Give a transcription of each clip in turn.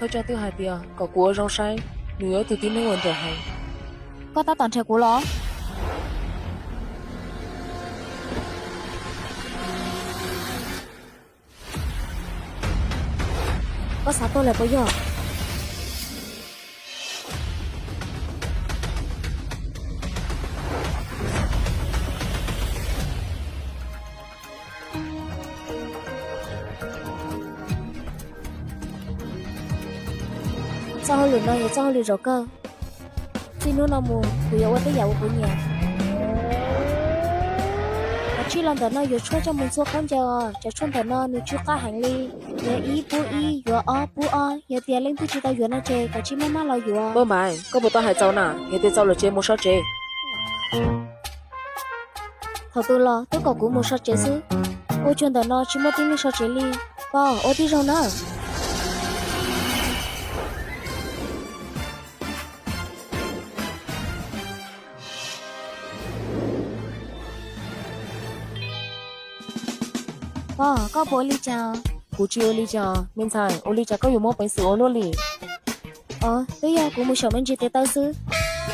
Tsaj twb hais tias kom kuv ua zoo saib, nws yog ib tug tib neeg uas ntxim heev. Koj tab tom nrhiav kuv los? Koj xav tuag lawm puas yog? Txoj hauj lwm no yog txoj hauj lwm zaum kawg. Txij hnub no mus kuv yuav ua tej yam uas kuv nyiam. Kav tsij los ntawm no yuav tshuaj coj mus ntxhua khaub ncaws os. Cov tshuaj ntawm no nws tsw qab heev li. Yuav ib pub ib, yuav ob pub ob. Yog tias leej twg tsis tau yuav no ces kav tsij maj maj los yuav. Npauj Npaiv, koj puas tau hais txaus na? Yog tias txaus lawm ces mus so tsev. Thaum twg los twb kom kuv mus so tsev xwb. Ua cuag ntawm no tsis muaj tib neeg so tsev li. Pog, ua tib zoo na. Pog, koj puas ua li cas? Kuv tsis ua li cas. Me ntxhais, ua li cas koj yuav muaj peev xwm ua luaj li? Os, twb yog kuv mus xyaum me ntsis tes taw xwb.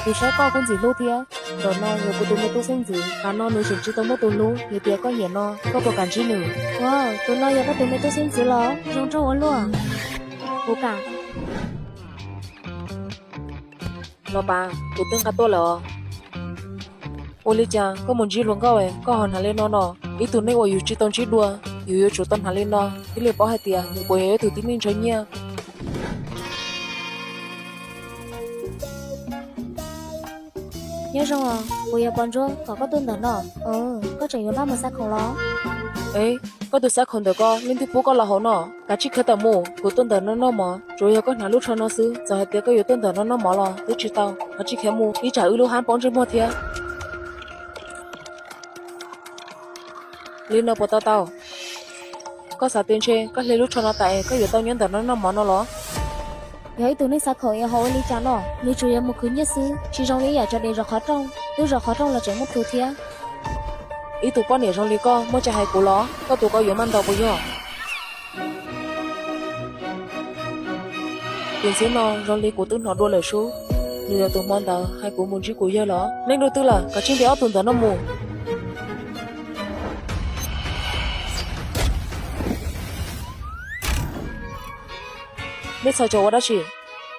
Kuv saib koj kuj ntxim hlub thiab. Ntawm no yog kuv tus me tub xeeb ntxwv, tas no nws tseem tsis tau muaj tus hlub. Yog tias koj nyiam no, koj puas kam ntsib nws? Ua, tus no yog koj tus me tub xeeb ntxwv los? Zoo nraug ua luaj. Kuv kam. Los Pav, kuv twb nqa tuaj lawm os. Ua li cas koj mus ntsib hluas nkauj es koj ho hnav li no no? Ib tug neeg uas yus tsis tau ntsib dua, yus yuav tsum tau hnav li no thiaj li paub hais tias nws puas yog ib tug tib neeg ntshaw nyiaj. Nyob zoo os, kuv yog Pov Ntsuab, kom koj tuaj ntawm no. Koj tseem yuav npaj mus xa khoom los? Koj tus xav khoom ntawm koj leej twg pub koj los hauv no? Kav tsij khiav tawm mus, kuv tuaj ntawm no noj mov, tsuas yog koj hnav lub tsho no xwb, txawm hais tias koj yuav tuaj ntawm no noj mov los twb tsis tau, kav tsij khiav mus, ib tsam wb lub hab paub ntsej muag thiab. Li no puas tau tau? Koj xav tias ntshe koj hle lub tsho no tas es koj yuav tau nyob ntawm no noj mov no los? Yog ib tug neeg xav khoom es ho ua li cas no? Nws tsuas yog mus khwv nyiaj xwb, tsis zoo li yam cov dev zov qhov rooj, twb zov qhov rooj los tseem muaj plhus thiab. Ib tug poj niam zoo li koj muaj cai hais kuv los? Koj tus koj yuav maj ntaus puas yog? Tus ntxhiab no zoo li kuv twb hnov dua lawm sub, nws yog tus hmo ntawd hais kuv mus ntsib kuv yawg los? Neeg dua twg lawm, kav tsij ntes ob tug ntawm no mus. Nej txhos caug ua dab tsi?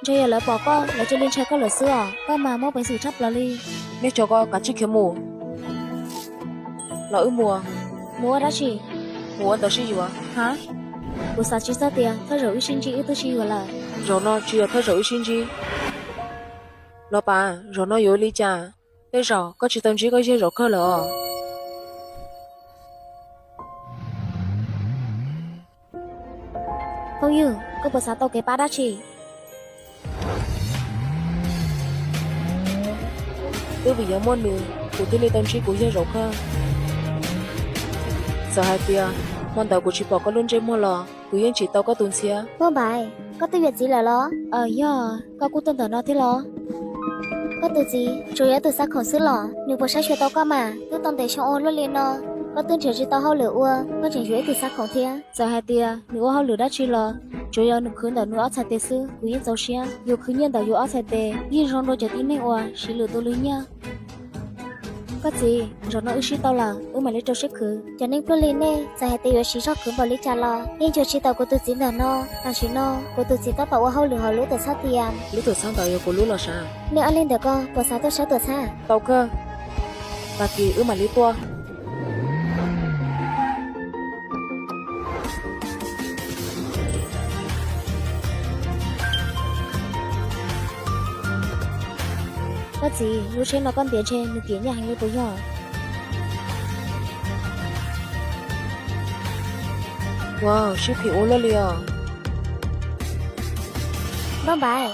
Ntshe yog lawv pom koj, lawv cia li ntshai koj lawm xwb os. Koj mas muaj peev xwm tshaj plaws li. Nej cov ko kav tsij khiav mus. Los wb mus. Mus ua dab tsi? Mus ua ntawv sib yuav. Ha? Kuv xav tsis txog tias thawj zaug wb sib ntsib wb twb sib yuav lawm. Zaum no tsis yog thawj zaug wb sib ntsib. Los Pav, zaum no yuav ua li cas? Tej zaum koj tsis tau ntsib koj yawg zaum kawg lawm os. Phooj ywg, koj puas xav tau kev pab dab tsi? Twb vim yog muaj nws, kuv thiaj li tau ntsib kuv yawg zaum kawg. Txawm hais tias hmo ntawd kuv tsis pom koj lub ntsej muag los kuv yeej tsim tau koj tus ntxhiab. Npauj Npaiv, koj twb yuav txiv lawm los? Aws, yog. Koj kuj tuaj ntawm no thiab los? Koj tus txiv tsuas yog ib tug xav khoom xwb los? Nws puas saib xyuas tau koj mas? Twb tau ntev xyoo ua luaj li no, koj twb nrhiav tsis tau hauj lwm ua, koj tseem yuav ib tug xav khoom thiab. Txawm hais tias nws ua hauj lwm dab tsi los, tsuas yog nws khwv ntawm nws ob txhais tes xwb kuv yeej txaus siab. Yus khwv nyiaj ntawm yus ob txhais tes yeej zoo dua cov tib neeg uas siv lwm tus lwm nyiaj. Koj txiv, zaum no wb sib tau lawm, wb mam li rau siab khwv. Cov neeg pluag li nej txawm hais tias yuav siv zog khwv npaum li cas los yeej cuag tsis tau kuv tus txiv ntawm no. Tam sim no kuv tus txiv tab tom ua hauj lwm hauv lub tuam txhab tias. Lub tuam txhab ntawd yog kuv lub los sav? Nej ob leeg ntawm ko puas xav tuaj saib tuam txhab? Tau kawg. Tag kis wb mam li tuaj. Koj txiv, lub tsheb no koj ntiav ntshe nws kim nyiaj heev li puas yog? Wow, sib phim ua luaj li os. Npauj Npaiv,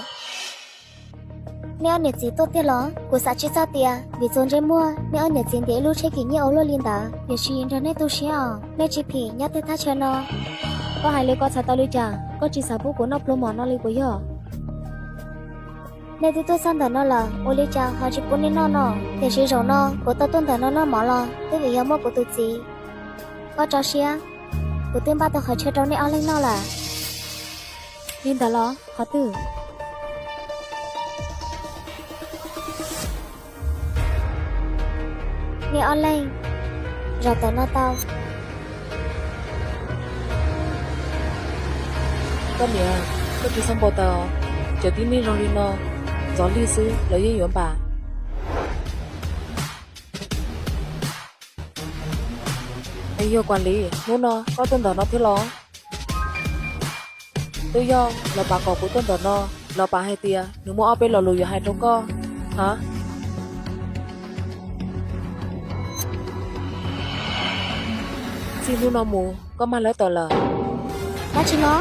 nej ob niam txiv tuaj tiag los? Kuv xav tsis txog tias vim txuas ntsej muag nej ob niam txiv ntiav ib lub tsheb kim nyiaj ua luaj li ntawd, tiam sis nrog nej tu siab os, nej tsis phim nyob tej thaj chaw no. Koj hais li ko txhais tau li cas? Koj tsis xav pub kuv noj plhuav mom no li puas yog? Nej twb tuaj txog ntawm no lawm, ua li cas ho tsis pub nej noj no? Tiam sis zaum no kuv tau tuaj ntawm no noj mov los twb vim yog muaj kuv tus txiv. Koj tso siab, kuv twb npaj tau qhov chaw rau nej ob leeg noj lawm. Li ntawd los qhov twg? Nej ob leeg zaum tawm no tau. Koj niam, koj tsis txhob npau taws, cov tib neeg zoo li no, ntxov lig xwb lawv yeej yuav npam. Es yog Kuam Lis, hnub no koj tuaj ntawm no thiab los? Twb yog los pav kom kuv tuaj ntawm no, los pav hais tias nws muaj ob peb lo lus yuav hais rau koj. Ha? Txij hnub no mus koj mag lawv tawm lawm. Dab tsi no?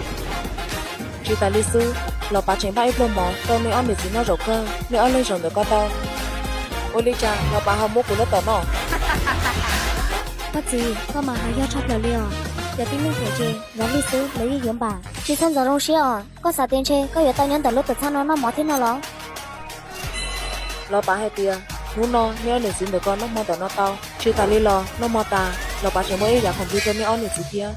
Tsis tas li xwb, los pav tseem npaj ib pluag mov rau nej ob niam txiv noj zaum kawg, nej ob leeg zaum ntawm ko tau. Ua li cas los pav ho muab kuv lawv tawm no? Koj txiv, koj mas hais yog tshaj plaws li os. Cov tib neeg phem ces ntxov lig xwb lawv yeej yuav npam. Tsis txhob ntxov zoo siab os. Koj xav tias ntshe koj yuav tau nyob ntawm lub tuam txhab no noj mov thiab no los? Los pav hais tias hnub no nej ob niam txiv ntawm ko noj hmo ntawm no tau. Tsis tas li los noj hmo tas los pav tseem muaj ib yav khoom plig rau nej ob niam txiv thiab.